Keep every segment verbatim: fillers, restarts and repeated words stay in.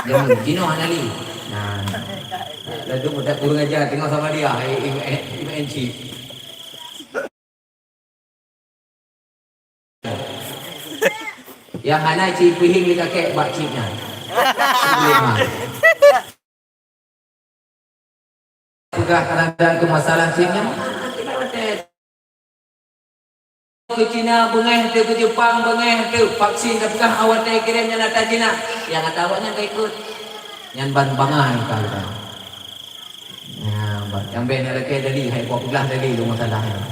Jameun, jinoe hana lé. Nah. Ladôm udah kurang ajar, tengok sama dia, eh, eh, eh, eh, eh, Nyang hana cit peuhieng lé kakek bak cit nyan. Peugah kadang-kadang keu masalah cit nyan. Keu Cina beungéh teuh, keu Jepang beungéh teuh, vaksin tapeugah awai watèe kirém nyan ata Cina. Nyang ata awaknyan ka ikot. Nyan ban bangai ka. Nah, ba-, nyang bèk na lakèe dali, hai buah peugah dali lôn masalah nyan.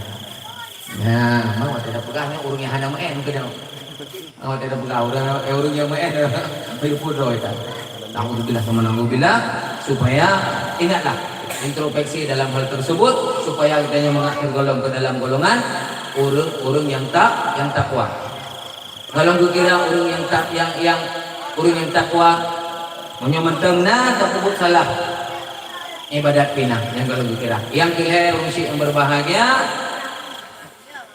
Nah, mau watèe tapeugah nyan ureueng nyang hana meu'en keudroe. Mau watèe tapeugah ureueng, eh, ureueng nyang meu'en, meu'en pun droe tan. Naudzubillah sama naudzubillah, supaya ingatlah, introspeksi dalam hal tersebut, supaya geutanyoe mangat tergolong ke dalam golongan ureueng-ureueng nyang tak, nyang takwa. Golom geukira ureueng nyang tak, nyang, nyang, ureueng nyang takwa, meunyoe mantong na tapeubuet salah ibadat pih na nyang golom geukira. Nyang keulhèe ureueng syik nyang berbahagia,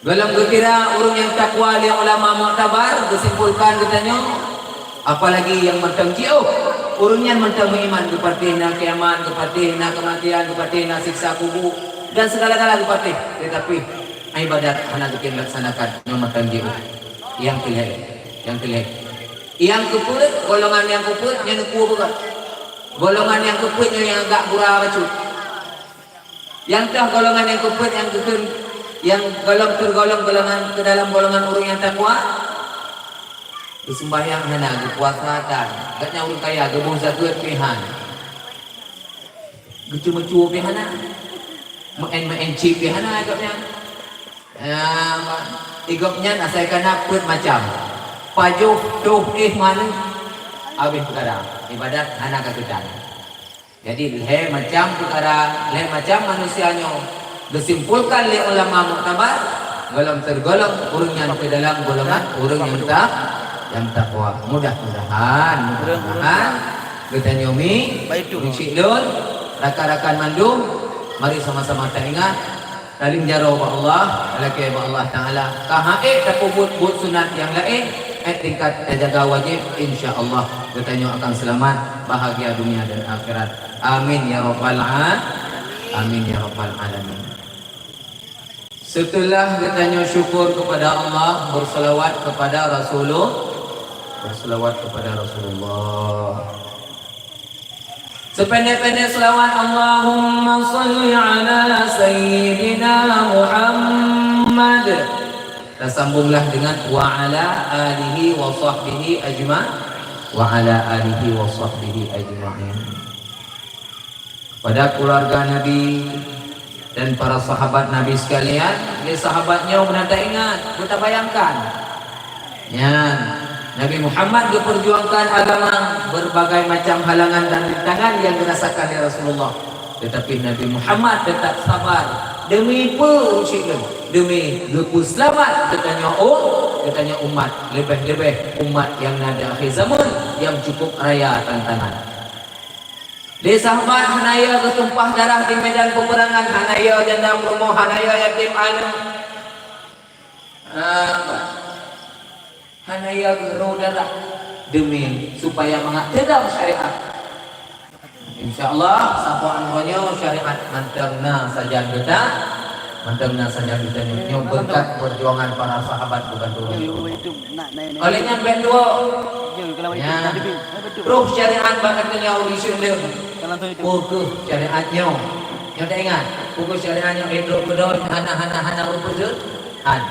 golom geukira ureueng nyang takwa lé ulama muktabar, geusimpulkan geutanyoe, apalagi nyang mantong jiôh, ureueng nyan mantong meuiman geupatéh na kiamat, geupatéh na keumatian, geupatéh na siksa kubu, dan segala-gala geupatéh, tetapi ibadat hana geutem laksanakan, nyoe mantong jiôh. Nyang keulhèe, nyang keulhèe. Nyang keupeuet, golongan nyang keupeuet nyan neukue beugöt. Golongan nyang keupeuet nyoe nyang agak gura bacut. Nyang toh golongan nyang keupeuet nyang geukheun, nyang golom teurgolong golongan keu dalam golongan ureueng nyang takwa. Geuseumbahyang hana, geupuasa tan, gobnyan ureueng kaya, geuboh zakeuet pih han. Geuceumeucue pih hana. Meu'en-meu'en cit pih hana gobnyan. Ah, ma-, di gobnyan asai kana peuet macam. Pajoh, toh, éh, maneuk. Habéh peukara. Ibadat hana ka geutan. Jadi, lhèe macam peukara, lhèe macam manusia nyoe geusimpulkan lé ulama muktabar, golom teurgolong ureueng nyan keu dalam golongan ureueng nyang ta-, nyang takwa. Mudah-mudahan, mudah-mudahan geutanyoe mi, ureueng syik lôn, rakan-rakan mandum, mari sama-sama taingat, Saléng jaroe bak Allah, talakèe bak Allah Taala. Ka han ék tapeubuet buet sunat nyang laén, ék tingkat tajaga wajéb, insya Allah geutanyoe akan seulamat, bahagia dunia dan akhirat. Amin ya rabbal a-, amin ya rabbal alamin. Seuteulah geutanyoe syukur keupada Allah, beuseulawat keupada Rasulul-, beuseulawat keupada Rasulullah. Seupendek-pendek seulawat, Allahumma shalli ala sayyidina Muhammad. Tasambunglah dengan wa ala alihi wa sahbihi ajma-, wa ala alihi wa sahbihi ajma'in. Pada keluarga Nabi, Dan para sahabat Nabi sekalian, lé sahabat nyoe beuna taingat, beutabayangkan. Nyan, Nabi Muhammad geupeurjuangkan agama, berbagai macam halangan dan rintangan nyang geurasakan lé Rasulullah. Teutapi Nabi Muhammad teutap sabar. Deumi peue, ureueng syik lôn? Deumi geupeuseulamat geutanyoe u-, geutanyoe umat, leubeh-leubeh umat nyang na di akhé zaman nyang cukup raya tantangan. Lé sahabat hana yo geutumpah darah di medan peupeurangan, hana yo janda peurumoh, hana yo yatim aneuk. Ah, hana yo geuro darah demi supaya mangat teudong syariat. Insya Allah, saboh nyoe syariat mantong na sajan geuta, mantong na sajan geutanyoe. Nyoe beureukat peujuangan para sahabat bukan turun. Oleh nyan bèk tuwoe. Nyan. Roh syariat bak geutanyoe ureueng Islam. Peue keuh syariat nyoe? Nyoe taingat, peue keuh syariat nyoe, eh, droe keudroe hana, hana, hana ureueng peujeuet? Han.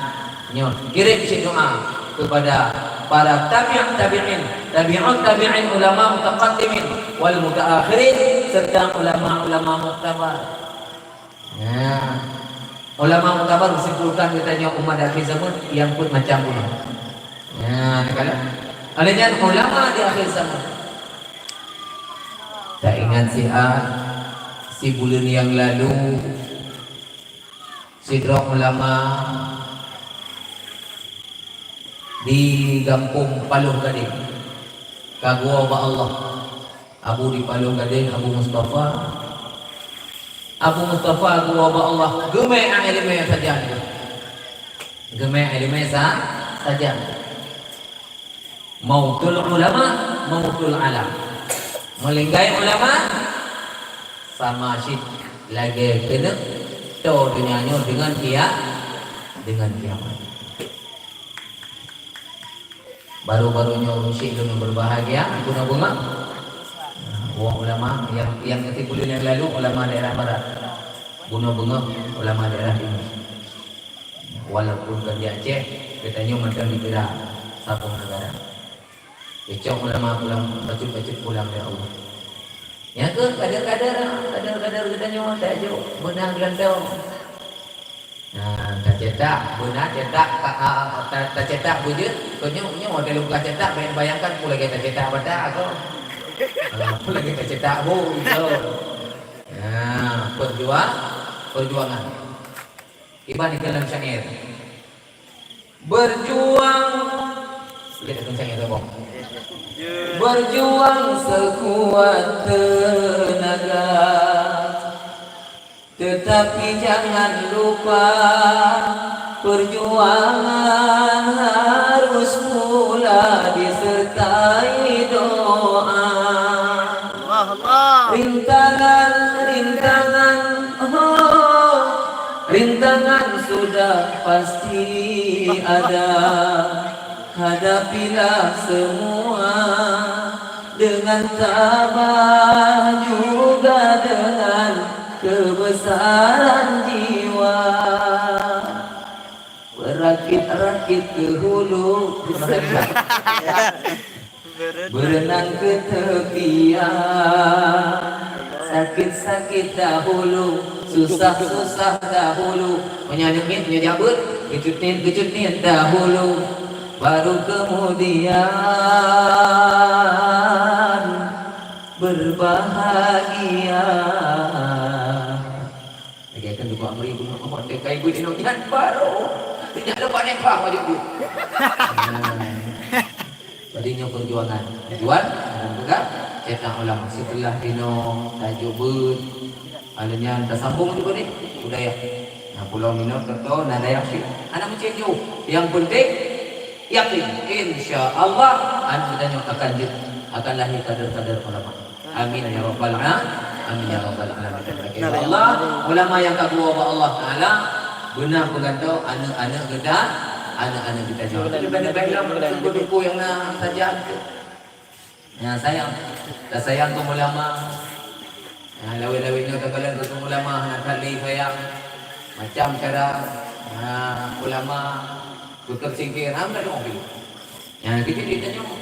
Nyoe, kirém cit doa kepada para tabi'ut tabi'in, tabi'ut tabi'in, ulama mutaqaddimin wal mutaakhirin, serta ulama-ulama muktabar. Nah, ulama muktabar geusimpulkan geutanyoe umat di akhé zaman nyang peuet macam ulama. Nah, neukalon. Oleh nyan ulama di akhé zaman. Taingat siat, sibuleuen nyang lalu, sidroe ulama di gampông Paloh Gadeng ka geuwoe bak Allah. Abu di Paloh Gadeng, Abu Mustafa. Abu Mustafa geuwoe bak Allah, geumè ileumèe sajan. Geumè ileumèe sa-, sajan. Mautul ulama, mautul alam. Meuninggai ulama, sama cit lagée keuneuk toe donya nyoe deungon kia-, deungon kiamat. Baru-baru nyoe ureuëng syik lôn berbahagia, bunoe beungoh. Nah, wong ulama nyang, nyang keuti buleuen nyang lalu, ulama daerah barat. Bunoe beungoh, ulama daerah timur. Walaupun kon di Aceh, geutanyoe mantong dikira saboh neugara. Geucok ulama pulang, bacut-bacut pulang lé Allah. Nyan keuh kader-kader, kader-kader geutanyoe tajok beuna geulantoe. Nah, tacetak, beuna cetak, ta-, a-, a-, ta-, tacetak beujeuet, keu nyoe, nyoe watée lôn ka cetak, bèk bayangkan peue lagée tacetak bata, ko. Ah, peue lagée tacetak bu, ko. Nah, perjuang-, perjuangan. Kiban dikeue lam syair. Berjuang, ya, dikeue syair, Bang. Berjuang sekuat tenaga. Tetapi jangan lupa, perjuangan harus pula disertai doa. Allah, Allah. Rintangan, rintangan, oh, rintangan sudah pasti ada. Hadapilah semua dengan tabah juga dengan kebesaran jiwa. Berakit-rakit ke hulu, berenang ke tepian. Sakit-sakit dahulu, susah-susah dahulu. Meunyoe nyemit, meunyoe jabeuet, geucut niet, geucut niet dahulu. Baru kemudian berbahagia. Lagée kan lupa beri guna apa dekai buat inok nyan baru. Tidak lupa nepah wajib tu. Jadi nyoe perjuangan. Tujuan, dan juga cetak ulama. Setelah dino tajubut, alanya tersambung juga ni budaya. Nah, pulau Minot, Toto, nah, dayah sih. Anak mencet jauh. Yang penting yakin, insya Allah anak kita nyoe akan jeuet, akan lahir kader-kader ulama. Amin ya rabbal a-, amin ya rabbal alamin. Ya Allah, ulama nyang ka geuwoe bak Allah Taala, beuna peugantoe aneuk-aneuk geutanyoe, aneuk-aneuk geutanyoe. Leubeh-leubeh lom teungku-teungku nyang na sajan. Nyang sayang, tasayang keu ulama. Nyang lawét-lawét nyoe takalon keu ulama hana that lé sayang. Macam cara, ha, ulama beuteursingkir, ha, meunan dong pih. Nyang keuh jeuet tanyoe.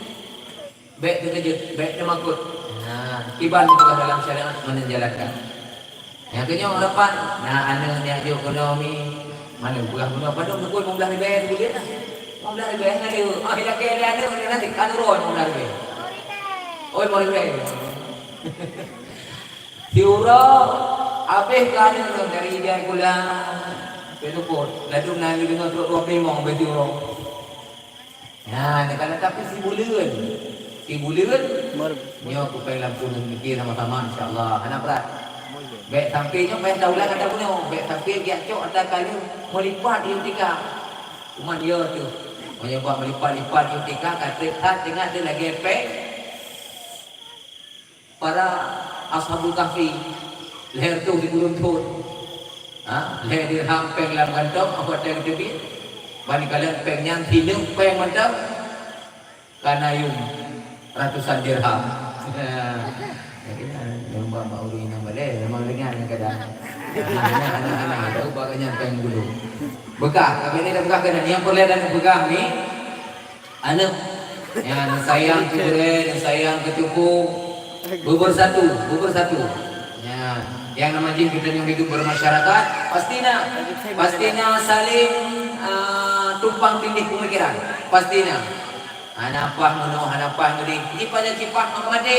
Bék teukeujot, bék teumakot. Nah, kiban teuka dalam syariat meunan jalankan. Nyang keunyoe rapat, nah, aneuk nyak jok keunoe mi, mana peugah bunoe padum nukui lima belas ribèe buleuen lah. Lima belas ribèe nyan lé, oh, ilakèe lé aneuk nyan nanti ka nurun lima belas ribèe. Oh, lima ribèe. Siuroe habéh keu aneuk nyan dari Idai Kulang, Peuteupot, ladôm na lheuh deungoe trok dua ploh limong habéh siuroe. Nah, neukalon tapi sibuleuen. Sibuleuen. Nyoe kupéng lam phôn, meumiké sama-sama, insya Allah. Hana brat. Bék sampai nyoe, bék taulang ata bunoe. Bék sampai geujak cok ata kayu meulipat di U T K. Umat yo tu. Meunyoe bak meulipat-lipat di U T K, ka trép that, teuingat tu lagèe péng para Ashabul Kahfi, lhèe reutôh sikureueng thôn. Ha? Lhèe dirham péng lam kantong, watèe geuteubiet. Ban kalon péng nyan, sineuk péng mantong, ka na yuem ratusan dirham. Jadi, nyang bak-bak ureueng inong balèe, memang ringan kadang. Aneuk-aneuk, tahu bak nyan péng bulu. Beukah, tapi ni dah beukah keunan. Nyang peureulèe dan peugah ni, aneuk, ya, neusayang keu gurèe, neusayang keu teungku, beubersatu, beubersatu. Ya, nyang nama jih geutanyoe hidup bermasyarakat, pasti na, pasti na saling, ah, tumpang tindih pemikiran, pasti na. Hana paih meunoe, hana paih meudéh, jipajan jipaih maka maté.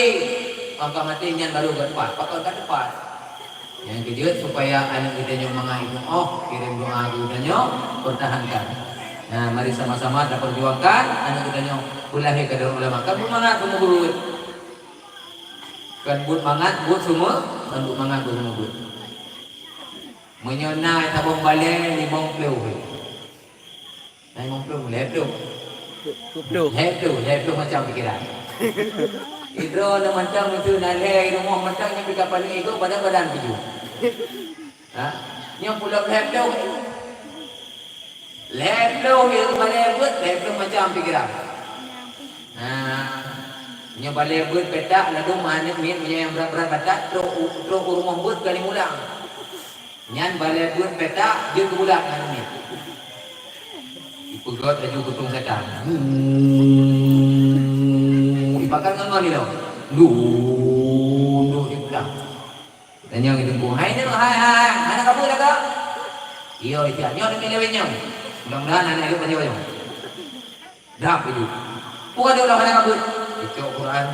Maka maté nyan baru geupat, pakon ka teupat. Nyang keujeuet supaya aneuk geutanyoe mangat ilmu, oh, kirém doa keu geutanyoe, pertahankan. Nah, mari sama-sama taperjuangkan aneuk geutanyoe beulahé keu dalam ulama. Kan buet mangat keu mubuet. Kan buet mangat, buet semua, kan buet mangat, buet semua buet. Meunyoe na tabong balèe limong ploh. Hai, limong ploh, lhèe ploh. Ploh. Lhèe ploh, lhèe ploh macam pikiran. Idroe na mantong, meuseu na lhèe rumoh mantong, nyan pih ka paléng igoe pada badan tujoh. Ha? Nyoe pulom lhèe ploh. Lhèe ploh nyang balèe beuet, lhèe ploh macam pikiran. Ha. Nyoe balèe beuet petak, ladôm aneuk miet nyang brat-brat batat, trok u, trok u rumoh beuet kali mulang. Nyan balèe beuet petak jeuet keu bulat ngon miet. Ipeugöt laju keu tueng setan. Ipakat ngon ngon ilong. Duh, duh, ipeugah. Tanyong i teungku, "Hai nyoe, hai, hai, hana kabeuet lagak?" "Iyo, ija nyoe demi lewat nyoe. Mudah-mudahan hana lewat nyoe." Dap itu. Bukan dia orang hana kabeuet. Icok Quran.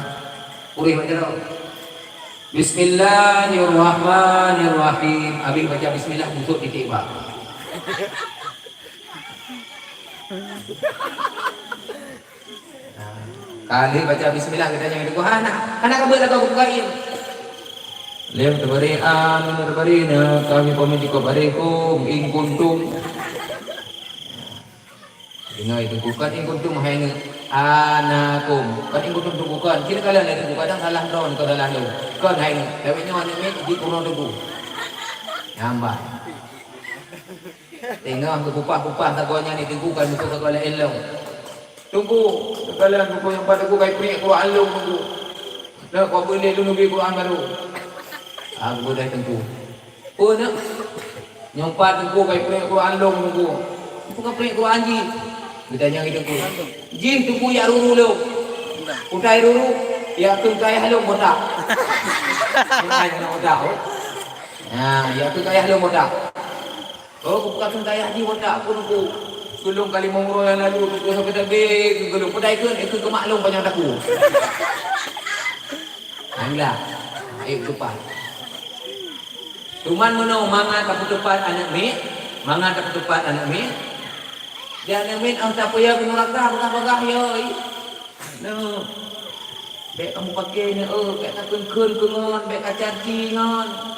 Kurih baca doa. Bismillahirrahmanirrahim. Habis baca bismillah, busuk titik bak. Kali baca bismillah, kita jangan dukung. Hana, hana kabeuet lagak buku kain. Lem terberi anu terberi na kami pamit cukup barikum in kuntum. Dengar itu bukan in kuntum hai ni. Anakum. Kan in kuntum tu bukan. Kira kalian itu bukan, kadang salah droe ni, kadang salah droe. Kan hai ni. Tapi nyoe aneuk miet di kuno tu. Nambah. Teungoh geupupah-pupah sagoe nyan di teungku, kan musoh sagoe laén lom. "Teungku, teukalon teungku nyang pat teungku kai priek Quran lôn teungku. Dak kok boleh lôn neubi Quran baru." Ah, geubeudôh teungku. "Peue na? Nyang pat teungku kai priek Quran lôn teungku." "Peue ka priek Quran jih?" Geutanyong i teungku. "Jih teungku jak ruru lôn." "Kutai ruru, jak kheun keu ayah lôn botak." Ai, aneuk botak, oh. Nah, jak kheun keu ayah lôn botak. Oh, kupeugah kheun keu ayah jih botak pun ku. Keu lôn ka limong uroe nyang lalu, ku sampai teubiet keu lôn. Peudai kheun, eh, keu mak lôn panyang taku. Alhamdulillah. Eh, teupat. Cuman meunoe mangat tapeuteupat aneuk miet, mangat tapeuteupat aneuk miet. Di aneuk miet, oh, tapeuyah keu nuraka, bagah-bagah, yoi. Nyoe, bèk kamoe paké nyoe, eh, bèk kakheun-kheun keu ngon, bèk kacaci ngon.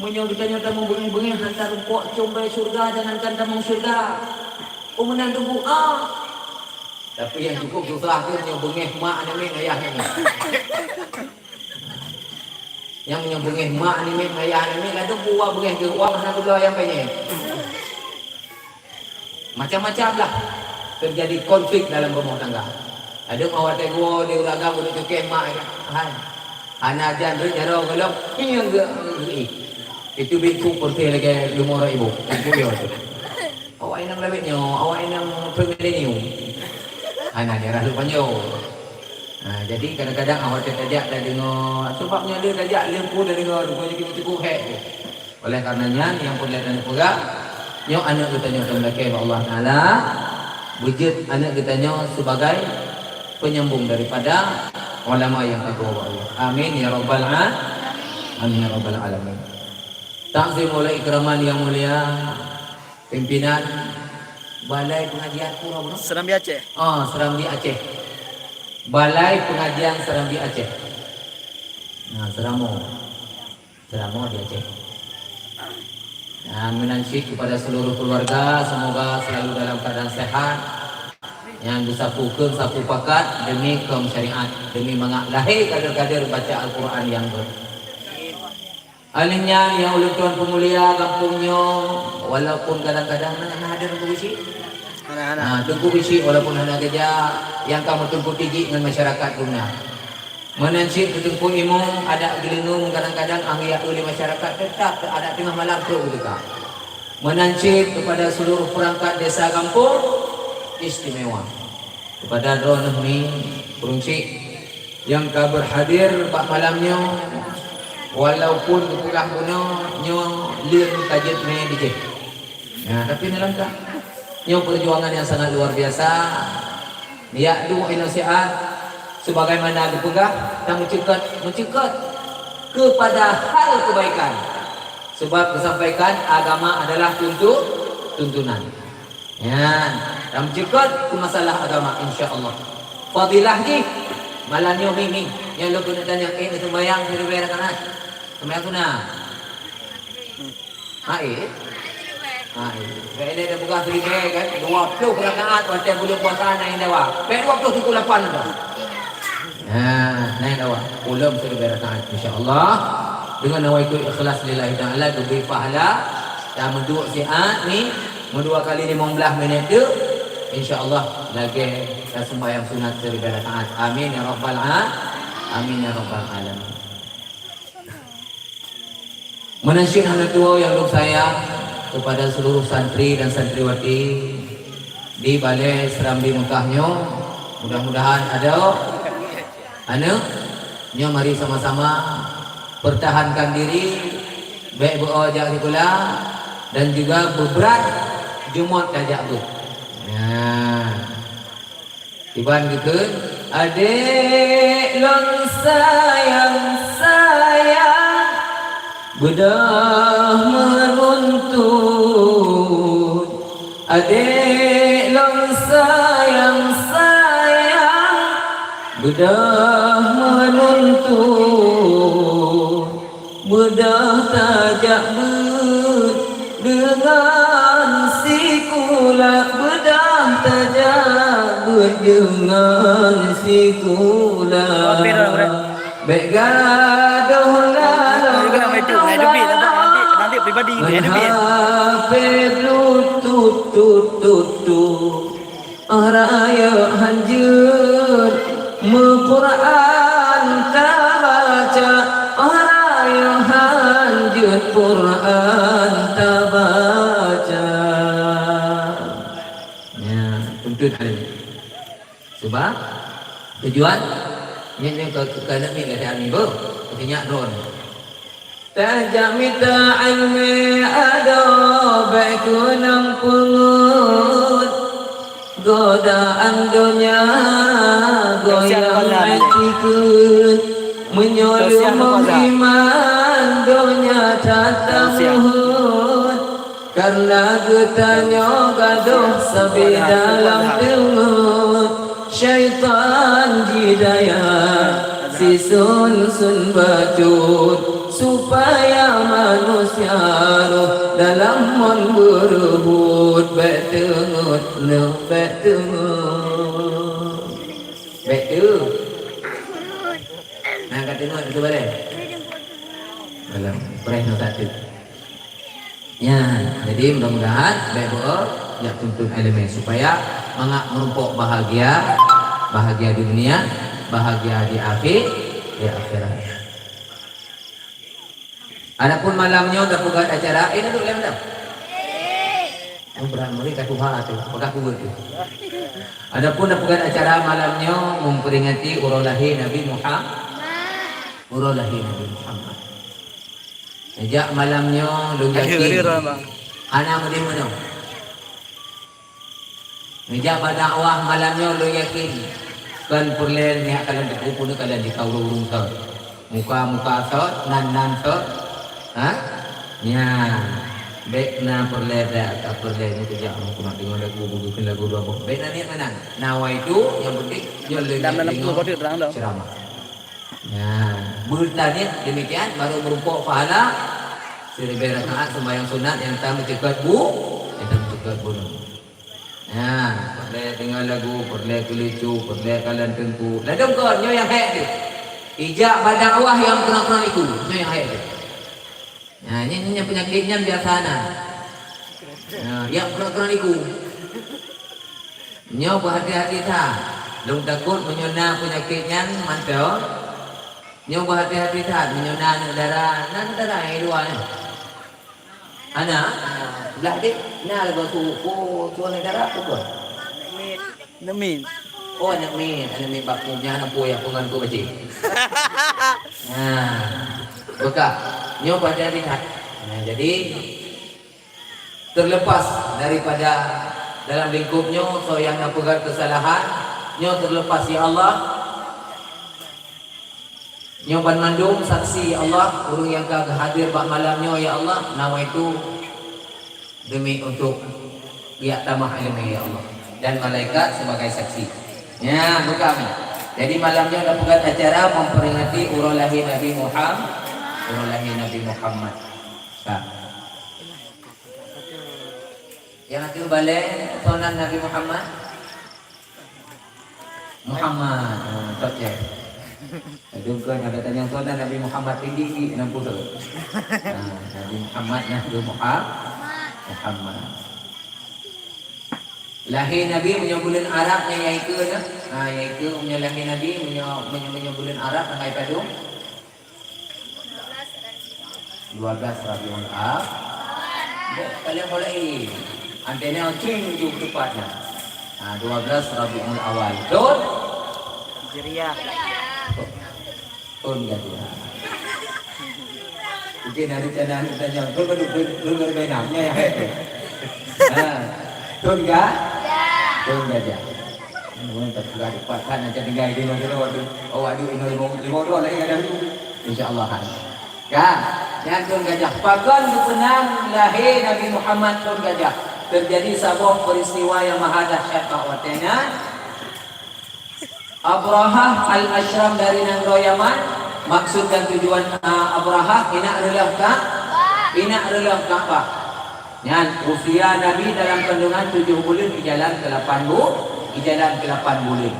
Meunyoe geutanyoe tamong beungéh-beungéh, han tarumpok com bak syeuruga, jangankan tamong syeuruga. Oh, meunan teungku, ah. Tapi nyang cukup susah tu, meunyoe beungéh mak aneuk miet ngon ayah aneuk miet. Nyang meunyoe beungéh mak aneuk miet ngon ayah aneuk miet, ladôm peue beungéh geuh, wah, hana keudroe nyang penyèe. Macam-macam lah terjadi konflik dalam rumah tangga. Ada mah watèe geuwoe di ureueng agam, udah cukèh mak, hai. Hana jan reuet jaroe golom, nyang geu-, geu-, itu bingkong putih lagi lima orang ibu. Bingkong dia tu. Awak inong lawét nyoe, awak inong premilenium. Hana daerah lu panjang. Ha, jadi kadang-kadang awak tajak dah dengar, sebab nyoe dia tajak lempu dah dengar, rupanya cukup-cukup hek tu. Oleh karena nyan, nyang peureulèe tanyoe peugah, nyoe aneuk geutanyoe tameulakèe bak Allah Taala, beujeuet aneuk geutanyoe sebagai penyambung daripada ulama nyang tabawa bak Allah. Amin ya rabbal a-, amin ya rabbal alamin. Takzim wal ikraman yang mulia, pimpinan Balai Pengajian Pura Gunong. Serambi Aceh. Ah, Serambi Aceh. Balai Pengajian Serambi Aceh. Nah, Seramo. Selama di Aceh. Dan meunasyied kepada seluruh keluarga, semoga selalu dalam keadaan sehat. Nyang geusapu kheun sapu pakat demi kaum syariat, demi mangat lahé kader-kader baca Al-Quran nyang ber-. Alèh nyan nyang ulôn tuan peumulia gampông nyoe, walaupun kadang-kadang na, na ada Teungku Bisyik. Hana, hana. Nah, Teungku Bisyik walaupun hana geujak, nyang ka meuteumpeuti jih ngon masyarakat guna. Meunan cit keu Teungku Imum, adak geuleungeung kadang-kadang anggô lé masyarakat, teutap adak teungoh malam trok geuteuka. Meunan cit keupada seluruh peurangkat desa gampông, istimewa. Keupada droeneuh mi, ureueng chik nyang ka beurhadir bak malam nyoe, walaupun geupeugah bunoe nyoe lheueh ka jeuet mé bijéh. Nah, tapi neulang ka. Nyoe peujuangan nyang sangat luar biasa. Yak duek inong siat, sebagaimana geupeugah, tameuceukat, meuceukat keupada hal keubaikan. Sebab geusampaikan agama adalah tuntu-, tuntunan. Nyan, tameuceukat keu masalah agama, insya Allah. Fadilah jih, malam nyoe mi, mi. Nyang lôn keuneuk tanyong, eh, seumayang siribèe rakaat? Seumayang sunat. Ha, eh? Ha, bèk lé tapeugah siribèe kan, dua ploh rakaat watèe buleuen puasa na nyang dawa. Bèk dua ploh siku lapan tu. Ha, na nyang dawa. Ulôn siribèe rakaat, insya Allah. Deungon awai tu ikhlas lillahi ta'ala, geubri pahala. Tameuduek siat ni, meudua kali limong blaih minèt tu, insya Allah lagèe taseumbahyang sunat siribèe rakaat. Amin ya rabbal a-, amin ya rabbal alamin. Meunan cit hana tuwoe nyang lôn sayang kepada seluruh santri dan santriwati di Balai Serambi Mekah nyoe, mudah-mudahan adoe aneuk nyoe mari sama-sama pertahankan diri, bèk beu-o jak sikula dan juga beubrat jumôt tajak beuet. Nah. Iban geukheun, "Adék lôn sayang-sayang, beudôh meuruntut. Adék lôn sayang-sayang, beudôh meuruntut." Beudôh tajak beuet deungon sikula, beudôh tajak beuet deungon sikula. Bèk gadôh lalôn ngon H P Bluetooth, tut, tut, tut. Óh rayeuk hanjeuet meuquran tabaca, óh rayeuk hanjeuet Quran tabaca. Nyan, tuntut alim. Sebab tujuan nyan, nyan keu, keu aneuk miet gata nibak, keu nyak droe. Tajak mita iéleumé adoe bèk keunong peungeut. Godaan donya goyang bèk ikheun. Meunyoe leumoh iman donya that tameuheuet. Kareuna geutanyoe gadôh sabe dalam teungeut, syaitan jidaya sisun-sun bacut, supaya manusia roh dalam mon beureubuet. Bèk teungeut, neuh, bèk teungeut. Bèk teu-, na ka teungeut keu balèe? Dalam preh nyoe satu. Ya, jadi mudah-mudahan bèk beu-o jak tuntut iéleumé supaya mangat meurumpok bahagia, bahagia di dunia, bahagia di akhir, di akhirat. Adapun malam nyoe tapeugöt acara, eh, na duek lé malam. Yang berat murid ka tuha tu, peugah kuat tu. Adapun tapeugöt acara malam nyoe memperingati uroe lahé Nabi Muhammad. Uroe lahé Nabi Muhammad. Sejak malam nyoe lôn yakin hana meudeh meunoe. Meujak bak dakwah malam nyoe lôn yakin kon peureulèe nyak kalon teupeue pun kalon jikaureueng-ureueng sot. Muka-muka sot, nan-nan sot. Ha? Nyan. Bèk na peureulèe dak, ka peureulèe nyoe keujak meukeumah deungon lagu, beugeukheun lagu dua boh. Bèk na niet meunan. Na wai tu nyang penting nyoe lôn deungoe ceuramah. Nah, beutaniet demikian baru meurumpok pahala siribèe rakaat sembahyang sunat nyang tameuceukat bu-, nyang tameuceukat bunoe. Nah, peureulèe deungoe lagu, peureulèe keulucu, peureulèe kalon teungku. Ladôm kon nyoe nyang hék teuh. Ijak bak dakwah nyang keunong-keunong iku, nyoe nyang hék teuh. Nah, nyan, nyan peunyakét nyan biasa na. Nah, nyang keunong-keunong iku. Nyoe beuhati-hati that. Lôn takot meunyoe na peunyakét nyan mantong. Nyoe beuhati-hati that meunyoe na aneuk dara, na aneuk dara nyang dua nyoe. Ana, blah deh, na lagèe su, su, su aneuk dara, su. Neumit. Oh, aneuk miet, aneuk miet bak pu, nyan aneuk pu nyang peungon ku baci. Nah, beukah. Nyoe beuhati-hati that. Nah, jadi, terlepas daripada dalam lingkup nyoe, soe nyang na peugöt keusalahan, nyoe terlepas, ya Allah. Nyoe banmandum saksi, ya Allah, ureueng nyang ka hadir bak malam nyoe, ya Allah, na wai tu demi untuk jak tamah ileumèe, ya Allah, dan malaikat sebagai saksi. Nyan, buka mi. Jadi malam nyoe na peugöt acara memperingati uroe lahé Nabi Muham-, uroe lahé Nabi Muhammad. Ka. Nyang ateueh balèe, soe nan Nabi Muhammad? Muhammad. Oh, cocok. Dungkeun ada tanyong soe nan Nabi Muhammad tinggi-tinggi enam puluh tahun. Ah, Nabi Muhammad, Nabi Muha-, Muhammad. Lahé Nabi meunyoe buleuen Arab nyan nyang ikeue na. Ha, nyang ikeue meunyoe lahé Nabi meunyoe, meunyoe, meunyoe buleuen Arab tanggai padum? Dua belas Rabiul Awal. Dek, kalian boleh. Antena cing ju tepat na. Ha, dua belas Rabiul Awal. Betul? Hijriah. Thôn gajah. Mungkin ada channel kita yang thôn baru, baru, baru, baru main namanya ya, hai tu. Ha, thôn ga-, thôn gajah. Mungkin tak suka dipatkan aja tinggal di mana waktu, oh, waktu ini lima, lima orang lagi ada tu. InsyaAllah, hai. Kan? Yang thôn gajah. Pakon geupeunang lahé Nabi Muhammad thôn gajah. Terjadi saboh peristiwa yang maha dahsyat bak watèe nyan. Abrahah Al-Asyram dari nanggroe Yaman, maksud dan tujuan, a, Abrahah, inak reuloh Ka-, inak reuloh Ka'bah. Nyan, usia Nabi dalam kandungan tujoh buleuen, ijalan keu lapan bu-, ijalan keu lapan buleuen.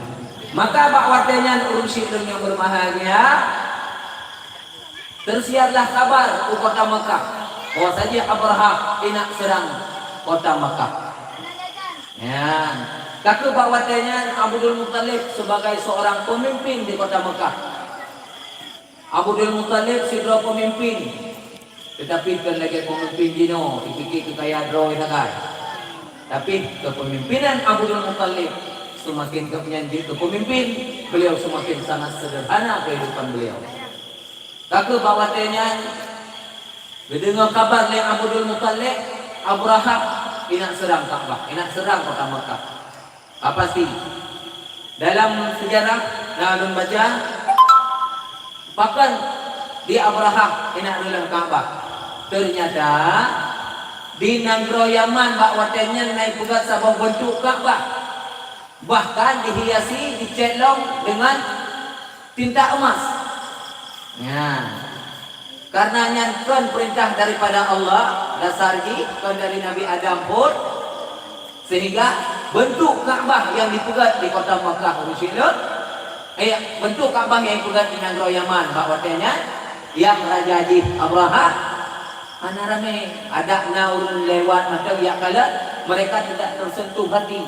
Maka bak watèe nyan, ureueng syik lôn nyang beubahgia, Teusiarlah kabar u kota Meukah bahwasajih Abrahah inak seurang kota Meukah. Nyan, ka keuh bak watèe nyan Abdul Muthalib sebagai seurang peumimpin di kota Meukah. Abdul Muthalib sidroe peumimpin, teutapi kon lagèe peumimpin jinoe, jipike keu kaya droe sagai. Tapi, keupeumimpinan Abdul Muthalib seumaken gobnyan jeuet keu peumimpin, beliau seumaken sangat seudeurhana keuhidupan beliau. Ka keuh bak watèe nyan, geudeungoe kabar lé Abdul Muthalib, Abrahah inak seurang Ka'bah, inak seurang kota Meukah. Ka pasti, dalam seujarah na lôn baca, pakon di Abrahah inak reuloh Ka'bah. Teunyata, di nanggroe Yaman bak watèe nyan na ipeugöt saboh beuntuk Ka'bah. Bahkan dihiasi, dicet lom deungon tinta emas. Nah, karena nyan kon peurintah daripada Allah, dasar jih kon dari Nabi Adam pun, sehingga bentuk Ka'bah nyang dipeugöt di kota Makkah ureueng syik lôn, eh, bentuk Ka'bah nyang dipeugöt di nanggroe Yaman bak watèe nyan, nyang raja jih Abrahah hana ramè, adak na ureueng lewat mantong jak kalon, mereka tidak tersentuh hati.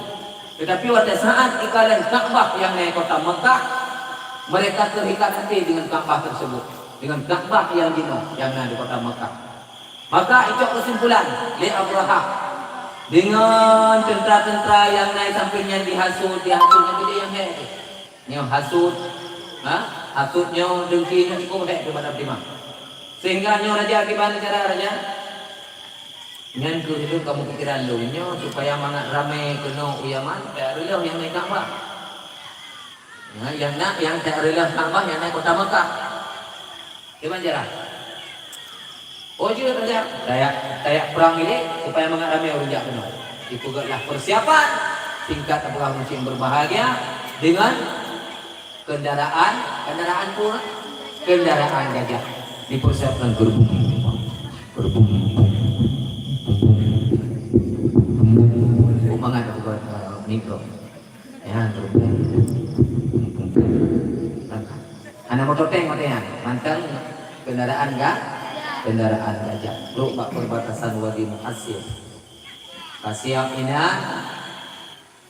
Tetapi watèe saat ikalon Ka'bah nyang na di kota Makkah, mereka terikat hati dengan Ka'bah tersebut, dengan Ka'bah nyang jinoe nyang na di kota Makkah. Maka icok kesimpulan lé Abrahah dengan teuntara-teuntara nyang na di sampéng nyan dihasut, dihasut nyang keudéh nyang hék tu. Nyoe hasut, ha? Hasut nyoe, dengki nyoe cukôp hék tu bak Nabi Muhammad. Sehingga nyoe raja kiban cara raja. Nyan keuh lôn ka meupikiran lôn nyoe supaya mangat ramè keunoe u Yaman, tajak reuloh nyang na Ka'bah. Nah, nyang na, nyang tajak reuloh Ka'bah nyang na kota Makkah. Kiban cara? Oh, jeuet raja, tajak, tajak prang ilèe supaya mangat ramè ureueng jak keunoe. Dipeugötlah persiapan tingkat tapeugah ureueng syik berbahagia dengan kendaraan, kendaraan pun, kendaraan gajah. Dipersiapkan gerbong, gerbong, gerbong. Oh, mangat tapeugah, eh, mikro. Ya, gerbong, gerbong. Hana moto tank watèe nyan, mantong kendaraan ga-, kendaraan gajah. Trok bak perbatasan Wadi Muhassir. Ka siap inan,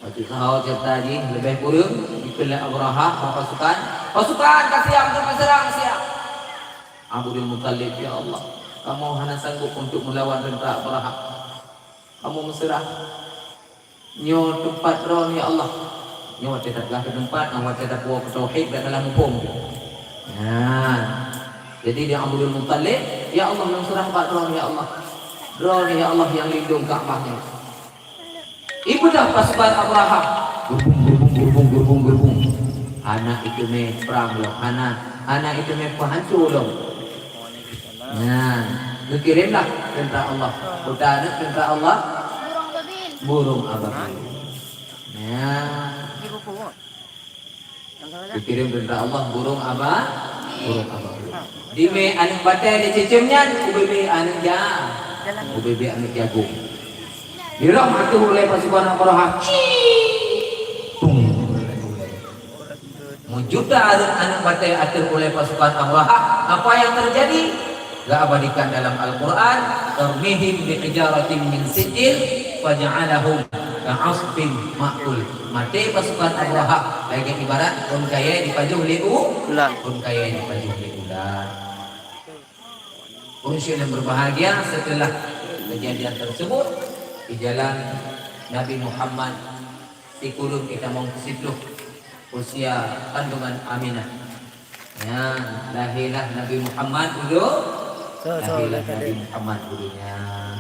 watèe saho ceurita jih leubeh kureueng, dikheun lé Abrahah bak pasukan, "Pasukan, ka siap untuk diserang, siap!" Abdul Muthalib, "Ya Allah, kamoe hana sanggup untuk melawan teuntara Abrahah. Kamoe meuseurah." Nyoe teumpat droeneuh, ya Allah. Nyoe watèe tapeugah keu teumpat, nyoe watèe tapuwoe keu tauhid, bèk salah muphom. Nah, jadi di Abdul Muthalib, "Ya Allah, lôn seurah bak droeneuh, ya Allah. Droeneuh, ya Allah, nyang lindong Ka'bah nyoe." Ibeudôh pasukan Abrahah. Gerbong, gerbong, gerbong, gerbong, gerbong. Hana iteumèe prang lom, hana, hana iteumèe peuhanco lom. Nah, geukirém lah teuntara Allah. Peue nan teuntara Allah? Burung ababil. Burung ababil. Nah. Geukirém teuntara Allah burung aba-, burung ababil. Dimè aneuk batèe di cicém nyan, ubé-bé aneuk ja-, ubé-bé aneuk jagong. Dirham ateueh ulée pasukan Abrahah. Cii! Tung! Meujuta aneuk batée ateueh ulée pasukan Abrahah. Apa yang terjadi? Geuabadikan dalam Al-Quran, "Tarmihim bihijaratin min sijil, faja'alahum ka'asfin ma'kul." Maté pasukan Abrahah lagée ibarat phon kayée dipajoh lé u-, Ulat. Phon kayée dipajoh lé ulat. Ureuëng syedara yang berbahagia, setelah kejadian tersebut, di jalan Nabi Muhammad sikureueng itamong keu siplôh usia kandungan Aminah. Nyan, lahirlah Nabi Muhammad dulu. So, so, Lahirlah tadi. Nabi Muhammad dulu nyan.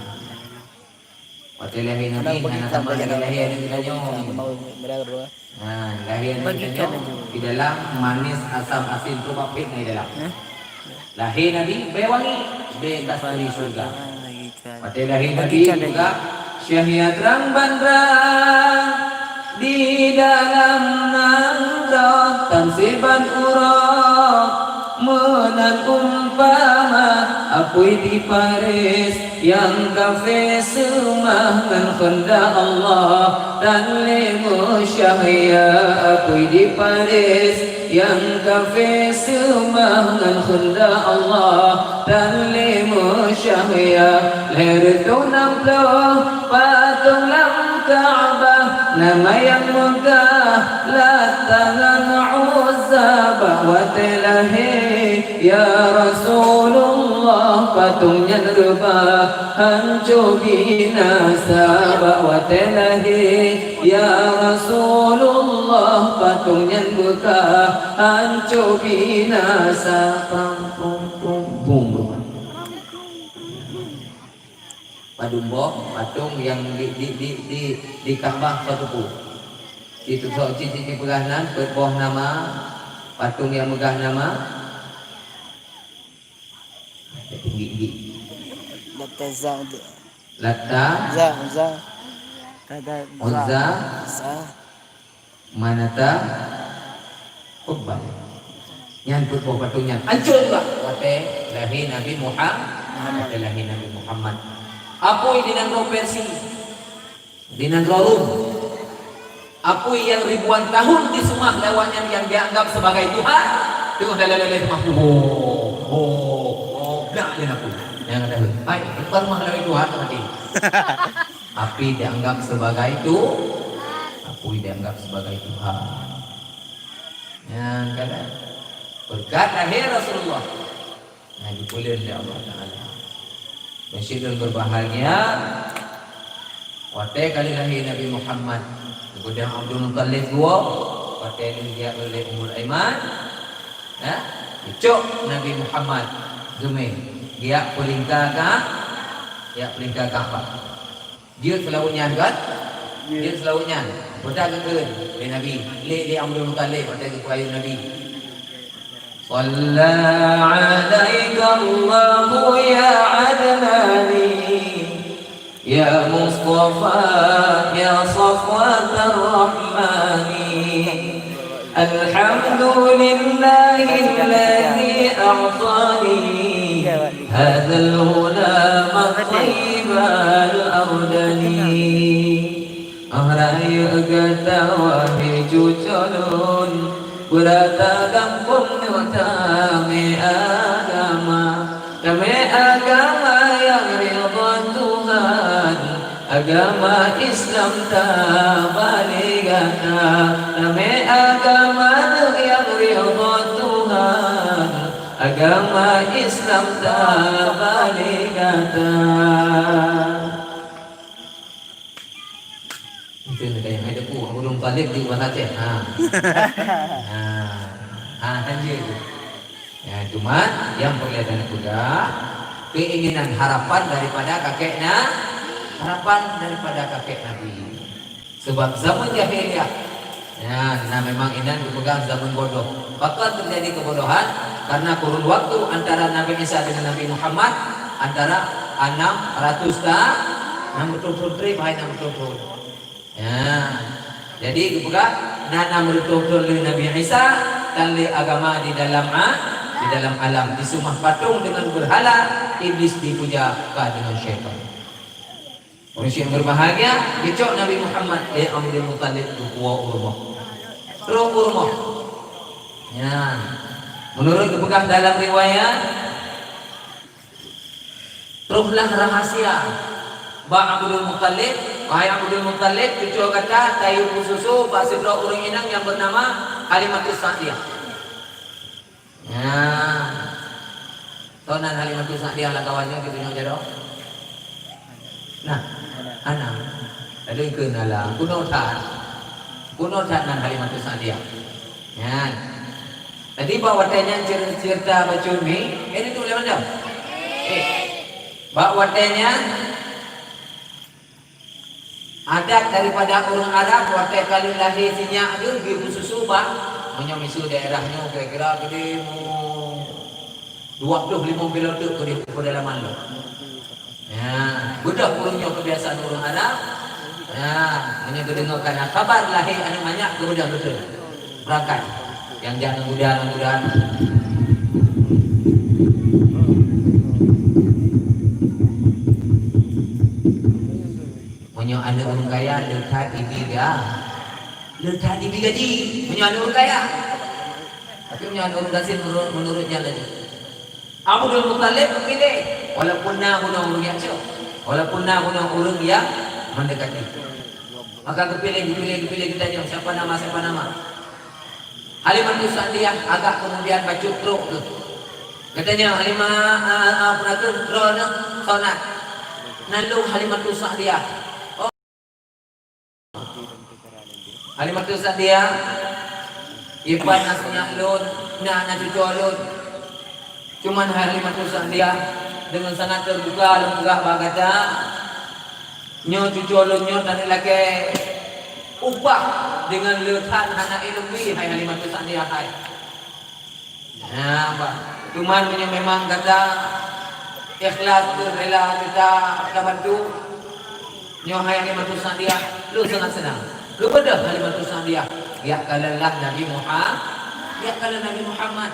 Watée lahé Nabi, hana sama lagée lahé aneuk geutanyoe. Nah, lahé aneuk geutanyoe di dalam manis, asam, asin, tu bapet na di dalam. Lahé Nabi, bée wangi, bée kasturi syurga. Watée lahé Nabi juga, cahya terang ban rang di dalam nanggroe, tan siban uroe meunan umpama apui di Paris. Nyang kafé seumah ngon keundak Allah, dan lé meucahya apui di Paris. Nyang kafé seumah ngon keundak Allah, dan lé meucahya. Lhèe reutôh nam ploh patong lam Ka'bah, nama nyang meugah Lat tangan Uzza. Bak watèe lahé Ya Rasulullah, patong nyan reubah hanco binasa. Bak watèe lahé, ya Rasulullah, patong nyan beukah hanco binasa. Pam, pum, pum, bum, bum. Padum boh patong nyang di, di, di, di, di Ka'bah Patupu. Situ sok cit, cit, cit peugah nan, peuet boh nama, patong nyang meugah nama. Tinggi-tinggi. Lata Za, Za. Lata. Za, Za. Tada Za. Uzza. Za. Manata. Hubal. Nyan peuet boh patong nyan. Hancô juga. Watèe lahé Nabi Muhammad. Watèe lahé Nabi Muhammad. Apui di nanggroe Persia. Di nanggroe Rom, apui nyang ribuan tahun diseumah lé awaknyan nyang dianggap sebagai Tuhan, teungoh dalé-dalé seumah, "Ho, ho, ho," blah lé apui. Nyang ada, "Hai, bukan mah lé Tuhan tadi." Apui dianggap sebagai tu, apui dianggap sebagai Tuhan. Nyang kada, berkat lahé Rasulullah. Nah, dipeuleueh lé Allah Taala. Meusyedara berbahagia, watèe ka lheueh lahé Nabi Muhammad, geupeugah Abdul Muttalib geuwoe, watèe lheueh geujak lé Ummul Aiman, nah, geucok Nabi Muhammad geumé, geujak peulingka ka, geujak peulingka Ka'bah. Jeuet seulaweuet nyan kan? Jeuet. Jeuet seulaweuet nyan. Peugah geukheun lé Nabi, lé, lé Abdul Muttalib, watèe geupeurayeuk Nabi. Shalla 'alaika Allahu ya Adnani, ya Mustafa, ya Safwatar Rahmani. Alhamdulillahilladzi a'tani hadzal ghulama thayyibal abdani. Oh rayeuk gata wahé cuco lôn, beurata gampông nyoe tamé agama. Tamé agama nyang ridha Tuhan, agama Islam tabah lé gata. Tamé agama nyang ridha Tuhan, agama Islam tabah lé gata. Mungkin ada yang ada pun, Abdul Muttalib di Aceh. Ha. Ha. Ha, kan dia tu. Ya, cuma yang perlu saya peugah, keinginan, harapan daripada kakek na-, harapan daripada kakek Nabi. Sebab zaman jahiliyah, ya, nah memang inan dipeugah zaman bodoh. Bahkan terjadi kebodohan karena kurun waktu antara Nabi Isa dengan Nabi Muhammad antara enam ratus ta-, enam ratus tahun, bahai enam ratus tahun. Ya. Jadi, geupeugah, na, na meureutôh-reutôh lé Nabi Isa, dan lé agama di dalam a-, di dalam alam. Diseumah patong dengan berhala, iblis dipuja ka dengan syaitan. Ureuëng nyang berbahagia, geucok Nabi Muhammad lé Abdul Muthalib geupuwoe u rumoh. Troh u rumoh. Nyan. Meunurot geupeugah dalam riwayat, trohlah rahasia bak Abdul Muthalib, "Wahai Abdul Muthalib, cucoe gata tayue peususu bak sidroe ureuëng inong nyang beunama Halimatus Sa'diyah." Nah, toh nan Halimatus Sa'diyah lam kawan nyoe geutunyok jaroe? Nah, hana. Lalu keunalan, kuno that. Kuno that nan Halimatus Sa'diyah. Nyan. Jadi bak watée nyan cer-, cerita bacut mi, eh, itu lewat jam? Eh. Bak watée nyan, adat daripada ureuëng Arab, watée ka lheueh lahé si nyak geuh, geupeususu bak, meunyoe miseue daerah nyoe kira-kira keudeh mu dua ploh limong kilo teuk keudeh u peudalaman lom. Ya, beudôh ureuëng nyoe keubiasaan ureuëng Arab. Ya, meunyoe geudeungoe kana kabar lahé aneuëk manyak, geubeudôh beutôi. Beurangkat. Nyang jak ngon guda, ngon guda. Meunyoe aneuëk ureuëng kaya, le that ibi ga-, le that ibi gaji. Meunyoe aneuëk ureuëng kaya. Tapi meunyoe aneuëk ureuëng gasien, meunurot, meunurot nyan laju. Abdul Muthalib geupiléh, walaupun na bunoe ureuëng nyang cok, walaupun na bunoe ureuëng nyang mendekati. Maka geupiléh, geupiléh, geupiléh, geutanyong, "Siapa nama, siapa nama?" Halimatus Sa'diyah agak kemudian bacut trok geuh. Geutanyong, "Halimah, a, a, peue na keuh droeneuh?" "Soe na?" "Nan lôn Halimatus Sa'diyah." "Oh." Halimatus Sa'diyah, "Iban na si nyak lôn, na, na cucoe lôn. Cuman hai Halimatus Sa'diyah, deungon sangat teubuka lôn peugah bak gata, nyoe cucoe lôn nyoe taneuk lakée upah deungon le that hana ileubi, hai Halimatus Sa'diyah hai." Nah, bah. Cuman meunyoe memang gata ikhlas, rela gata tabantu, nyoe hai Halimatus Sa'diyah, lôn sangat seunang. Geubeudôh Halimatus Sa'diyah, jak kalon lah Nabi Muha-, jak kalon Nabi Muhammad.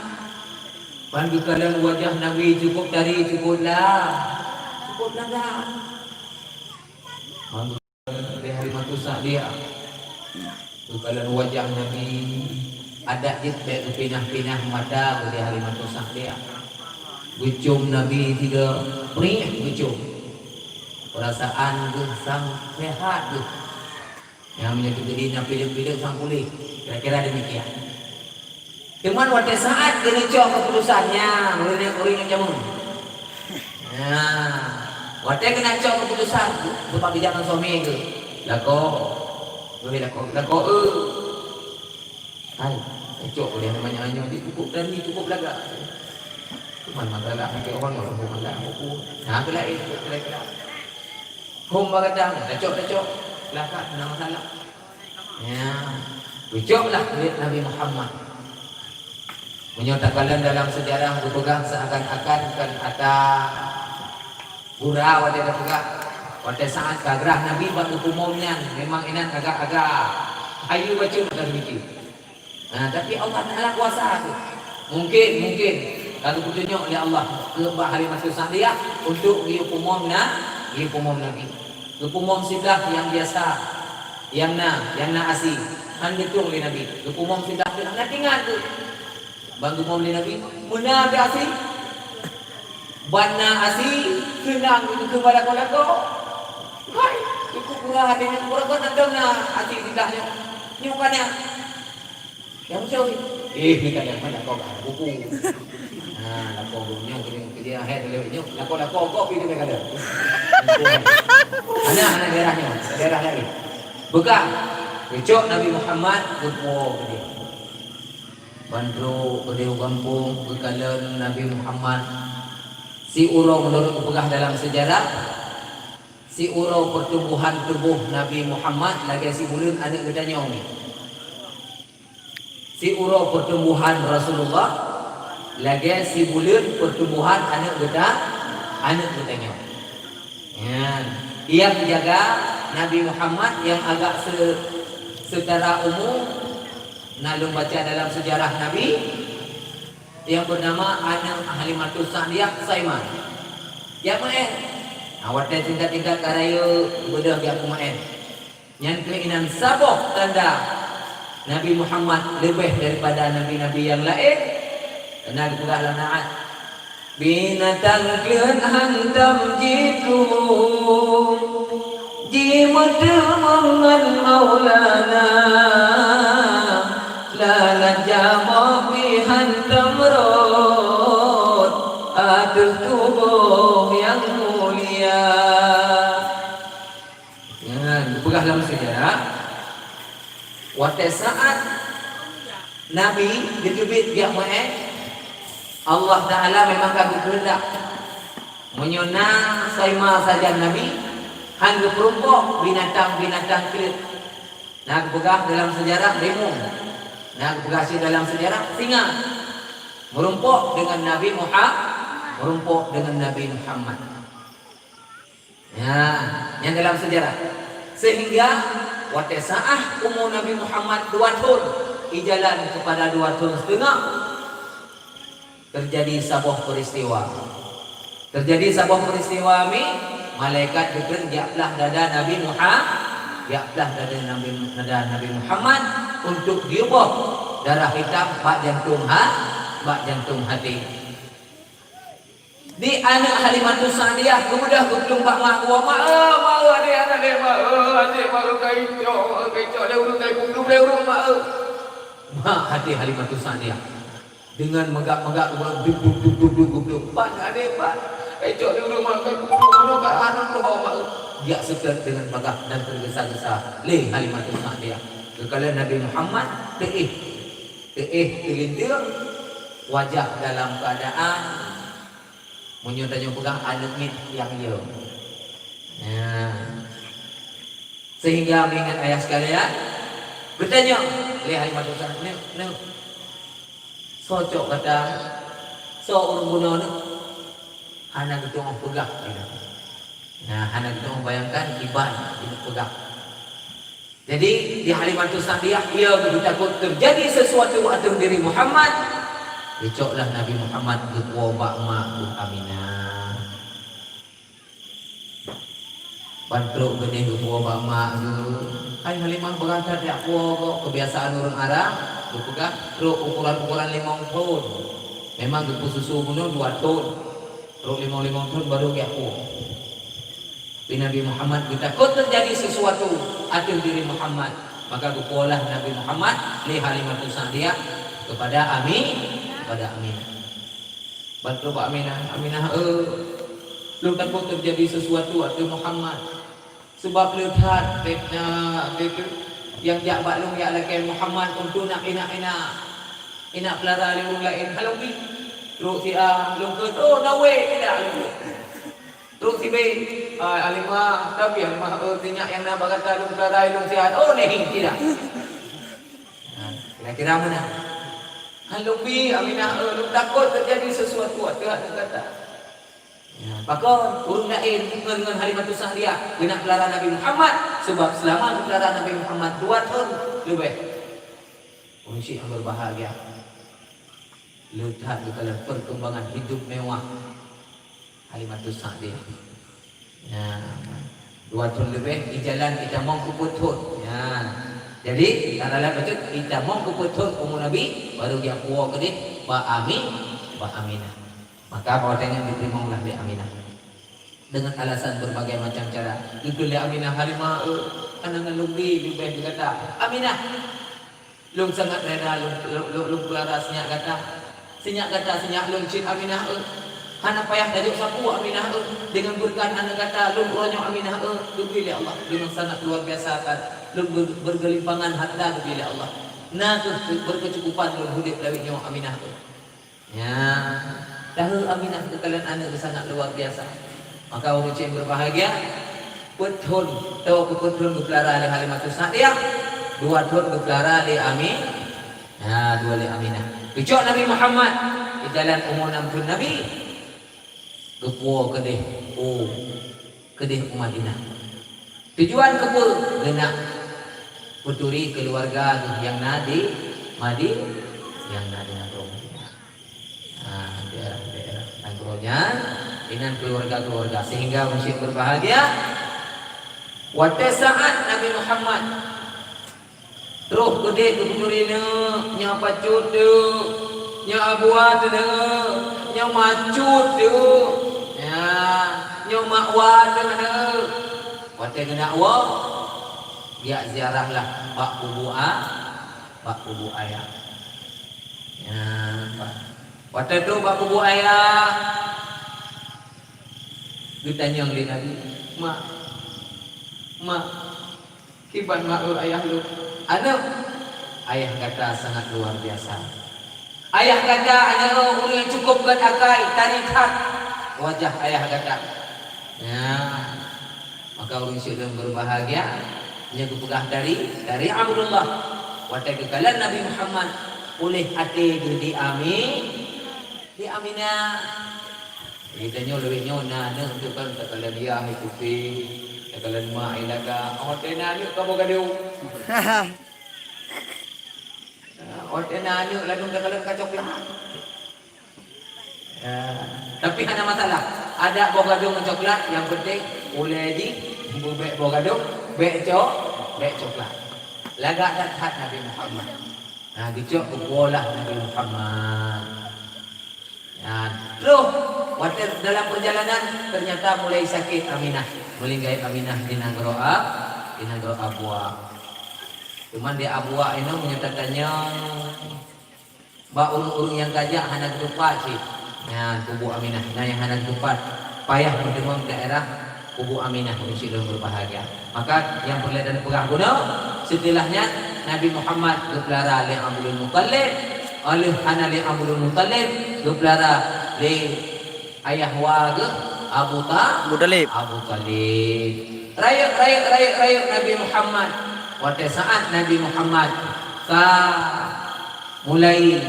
Ban geukalon wajah Nabi cukup tari, cukup la-, cukup lagak. Ban lé Halimatus Sa'diyah. Geukalon wajah Nabi, adat jeuet bèk geupinah-pinah mata lé Halimatus Sa'diyah. Geucôm Nabi tiga, prih geucôm. Peurasaan geuh sang seuhat geuh. Nyang meunyoe teukeudi na pilek-pilek sang puléh, kira-kira demikian. Teuma watèe saat geuneuk cok keuputusan, nyan ureueng, ureueng nyang jameun. Nah, watèe geuneuk cok keuputusan, seubab geujak ngon suami geuh. Lakoe, wéh lakoe, lakoe, eu. Hai, cok ulèh nyan, nyoe jih cukup berani, cukup lagak. Cuman masalah sakét orang, orang pun masalah buku. Nah, tu laén, tu laén. Hom bagadang, tacok-tacok. Lakat, hana masalah. Ya, geucok lah kulit Nabi Muhammad. Meunyoe takalon dalam sejarah geupeugah seakan-akan kan ata gura watèe tapeugah, watèe saat ka grah Nabi bak geupeumom nyan, memang inan agak-agak hayeue bacut ata geumiki. Nah, tapi Allah Taala kuasa tu. Mungkin, mungkin ka geupeutunyok lé Allah keu bak Halimatus Sa'diyah untuk geupeumom na, geupeumom Nabi. Geupeumom siblah nyang biasa, nyang na, nyang na asi. Han geutueng lé Nabi. Geupeumom siblah tu hana tinggai tu. Ban geumom lé Nabi, meunan asi. Ban na asi, seunang geukheun bak lakoe-lakoe. Hai, cukup murah hati nyoe, murah kon na asi siblah nyoe. Nyoe ka nyan. Nyang beutôi. Eh, ni kan nyang mana kau dah buku. Ha, lakoe buku nyoe, kena kerja, hai, dia nyoe. Lakoe-lakoe kau pergi ke Medan. Ana, ana daerah nyoe, daerah lain. Peugah, geucok Nabi Muhammad geupuwoe keudeh. Ban trok keudeh u gampông geukalon Nabi Muhammad. Siuroe meunurot geupeugah dalam seujarah, siuroe peutumbuhan tuboh Nabi Muhammad lagèe sibuleuen aneuk geutanyoe nyoe. Siuroe peutumbuhan Rasulullah lagèe sibuleuen peutumbuhan aneuk geuta-, aneuk geutanyoe. Nyan, nyang jaga Nabi Muhammad nyang agak se-, seutara umu, na lôn baca dalam seujarah Nabi, nyang beunama aneuk Halimatus Sa'diyah, Saiman. Nyang meu'èn. Nah, watée tingkat-tingkat ka rayeuk, beudôh jak peumaén. Nyan keuh inan saboh tanda Nabi Muhammad leubeh daripada nabi-nabi nyang laén. Keunan geupeugah lam naat, "Binatang kleuet hantom jitulông, jimeuteumé ngon Maulana. Lalat jamoe pih hantom rhot ateueh tuboh nyang mulia." Nyan, geupeugah lam seujarah, watée saát Nabi geuteubiet jak meu'én, Allah Ta'ala memang ka geukeuheundak. Meunyoe na saima sajan Nabi, han geupeurumpok binatang-binatang kleuet. Na geupeugah dalam seujarah rimueng. Na geupeugah cit dalam seujarah singa. Meurumpok deungon Nabi Muha-, meurumpok deungon Nabi Muhammad. Ya, nyan dalam seujarah. Sehingga watée saát umu Nabi Muhammad dua thon, ijalan keupada dua thon siteungoh, teujadi saboh peuristiwa. Teujadi saboh peuristiwa mi, malaikat Jibril geuplah dada Nabi Muha-, geuplah dada Nabi, dada Nabi Muhammad untuk geuyue boh darah hitam bak jantong ha-, bak jantong até. Di aneuk Halimatus Sa'diyah geubeudôh geuplueng bak mak geuwoe, "Mak, eu, mak, eu, adék, aneuk adék, mak, eu, adék, mak, eu, ka icok, mak, eu, ka icok lé ureueng, ka iplueng lé ureueng, mak, eu." Mak até Halimatus Sa'diyah deungon meugak-meugak geubeudôh, duk, duk, duk, duk, duk, geubeudôh, "Pat, adék, pat, ka icok lé ureueng, mak, ka iplueng lé ureueng, mak, eu, ka hareuem lôn ho, mak, eu." Geujak seutôt deungon bagah dan teugesa-gesa lé Halimatus Sa'diyah. Geukalon Nabi Muhammad teuéh, teuéh teulinteung, wajah dalam keuadaan Meunyoe tanyoe peugah aneuk miet nyang yom. Nah. Sehingga meuingat ayah sekalian, geutanyong lé Halimatus Sa'diyah, "Neuk, neuk, soe cok gata? Soe ureueng bunoe neuk?" Hana geutu'oh peugah, gitu. Nah, hana geutu'oh bayangkan kiban geupeugah. Jadi, di Halimatus Sa'diyah, ia geutakot teujadi sesuatu ateueh diri Muhammad. Geucoklah Nabi Muhammad geupuwoe bak mak geuh Aminah. Ban trok geudeh geupuwoe bak mak geuh. Hai Halimah, beurangkat jak puwoe kok, keubiasaan ureueng Arab geupeugah trok ukoran-ukoran limong thon. Memang geupeususu bunoe dua thon. Trok limong-limong thon baru jak puwoe. Tapi Nabi Muhammad geutakot teujadi sesuatu ateueh diri Muhammad, maka geupuwoelah Nabi Muhammad lé Halimatus Sa'diyah keupada Ami-, keupada Aminah. Ban trok bak Aminah, "Aminah, eu, lôn takot teujadi sesuatu ateueh Muhammad. Seubab le that, eh, nyang jak bak lôn jak lakée Muhammad untuk nak inak-inak, inak peulara lé ureueng laén, hana lôn bi." Trok siat, lôn kheun, "Oh, na wéh tidak lôn?" Trok sibée, "Hai Halimah, tapi Halimah, eu, sinyak nyang na bak gata lôn peulara lôn siat, oh, neh, tidak." Nah, kira-kira meunan. "Hana lôn bi, Aminah, eu, lôn takot teujadi sesuatu ateueh aneuk gata." Ya, pakon ureueng laén ngon, ngon Halimatus Sa'diyah geunak peulara Nabi Muhammad, seubab seulama geupeulara Nabi Muhammad dua thon leubeh. Ureueng syik nyang beubahgia. Le that geukalon perkembangan hidup mewah Halimatus Sa'diyah. Ya. Dua thon leubeh ijalan itamong keu peuet thon. Ya. Jadi, taralat bacut itamong keu peuet thon umu Nabi, baru jak puwoe keudeh bak Ami-, bak Aminah. Maka bak watée nyan geuteurimong lah lé Aminah. Deungon alasan berbagai macam cara. Geukheun lé Aminah, "Halimah, eu, hana ngon lôn bi leubeh gata." "Aminah, lôn sangat reda lôn, lôn, lôn, lôn peulara sinyak gata. Sinyak gata, sinyak lôn cit, Aminah, eu. Hana payah tajok sapeue, Aminah, eu. Deungon beureukat aneuk gata, lôn uroe nyoe, Aminah, eu, geubri lé Allah deungon sangat luar biasa that. Lôn ber-, bergelimpangan harta geubri lé Allah. Na kheueh berkecukupan lôn udeb lawét nyoe, Aminah, eu." Ya, tahu Aminah geukalon aneuk geuh sangat luar biasa. Maka ureueng syik berbahagia, peuet thon, tau keu peuet thon geupeulara lé Halimatus Sa'diyah, dua thon geupeulara lé Ami-, ya, dua lé Aminah. Geucok Nabi Muhammad, geujalan umu nam thon Nabi, geupuwoe keudeh, oh, keudeh u Madinah. Tujuan keupeue? Geunak peuturi keuluwarga geuh nyang na di Madi-, nyang na di nanggroe Madinah. Ha, daerah-daerah nanggroe nyan, Inan keluarga-keluarga, sehingga ureuëng syiek berbahagia. Watée saat Nabi Muhammad troh keudeh geupeuturi neuk, nyoe pacut teuk, nyoe abua teuk, nyoe macut teuk, ya, nyoe makwa teuk. Watée geunak woe, geujak ziarah lah bak kubu a-, bak kubu ayah. Ya, bak Watée troh bak kubu ayah, geutanyong lé Nabi, "Mak, mak, kiban mak lôn ayah lôn?" "Aneuëk, ayah gata sangat luar biasa. Ayah gata aneuëk ureuëng nyang cukup gét akai, tari that wajah ayah gata." Ya. Maka ureuëng syiek lôn berbahagia, nyoe geupeugah dari, dari Abdullah. Watée geukalon Nabi Muhammad, puléh até geuh di Ami-, di Aminah. Geutanyoe lawét nyoe na aneuëk tu kan takalon yah hai putéh, takalon mak hai lagak. Watée na aneuëk ka boh gadôh. Watée na aneuëk ladôm takalon ka coklat. Ya, tapi hana masalah. Adak boh gadôh ngon coklat, nyang penting ulée jih beubék boh gadôh, bék co-, bék coklat. Lagak that-that Nabi Muhammad. Nah, geucok geupuwoe lah Nabi Muhammad. Nah, troh watée dalam perjalanan ternyata mulai sakét Aminah, meulinggai Aminah di nanggroe A-, di nanggroe Abuwa. Cuman di Abuwa inoe meunyoe tatanyong bak ureuëng-ureuëng nyang ka jak hana geutupat cit. Nyan kubu Aminah, na nyang hana geutupat. Payah meuteumé daerah kubu Aminah, ureuëng syiek lôn berbahagia. Maka nyang peureulée tapeugah bunoe, seuteulah nyan Nabi Muhammad geupeulara lé Abdul Muthalib, óh lheueh hana lé Abdul Muthalib, geupeulara lé ayah wa geuh Abu Ta-, Abu Thalib. Abu Thalib. Rayeuk, rayeuk, rayeuk, rayeuk Nabi Muhammad. Watée saat Nabi Muhammad ka mulai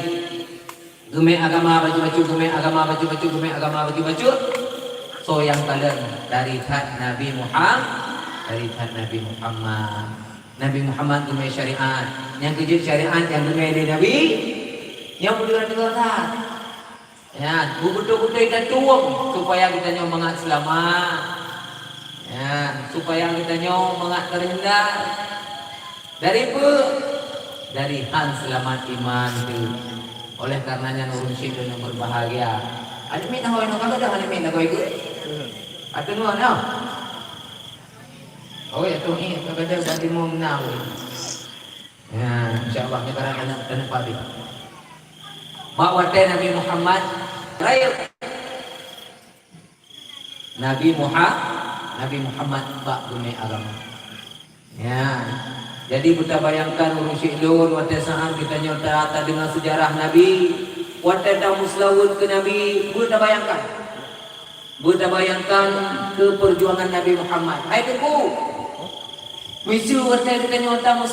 geumé agama bacut-bacut, geumé agama bacut-bacut, geumé agama bacut-bacut, soe nyang kalon? Dari that Nabi Muham-, dari that Nabi Muhammad. Nabi Muhammad geumé syariat. Nyang keujeuet syariat nyang geumé lé Nabi, nyang meudua-dua that. Ya, beubeutôi-beutôi tatueng supaya geutanyoe mangat seulamat. Ya, supaya geutanyoe mangat teuhindar. Dari peue? Dari han seulamat iman teuh. Oleh kareuna nyan ureuëng syiek lôn nyang berbahagia. Aneuk miet na hôi nyoe ka gadôh aneuk miet lagoe geuh. Ateueh nyoe na. Oh, ya, tuh, eh, ka gadôh bak timu na. Ya, insya Allah, nyoe barang aneuk, aneuk pabi. Bak watée Nabi Muhammad rayeuk. Nabi Muha-, Nabi Muhammad bak geumé agama. Ya. Jadi, beutabayangkan ureuëng syiek lôn, watée saat geutanyoe ta-, tadeungoe seujarah Nabi, watée tameuseulaweuet keu Nabi, beutabayangkan. Beutabayangkan keu peujuangan Nabi Muhammad. Hai Teungku, miseue watée geutanyoe tameu-,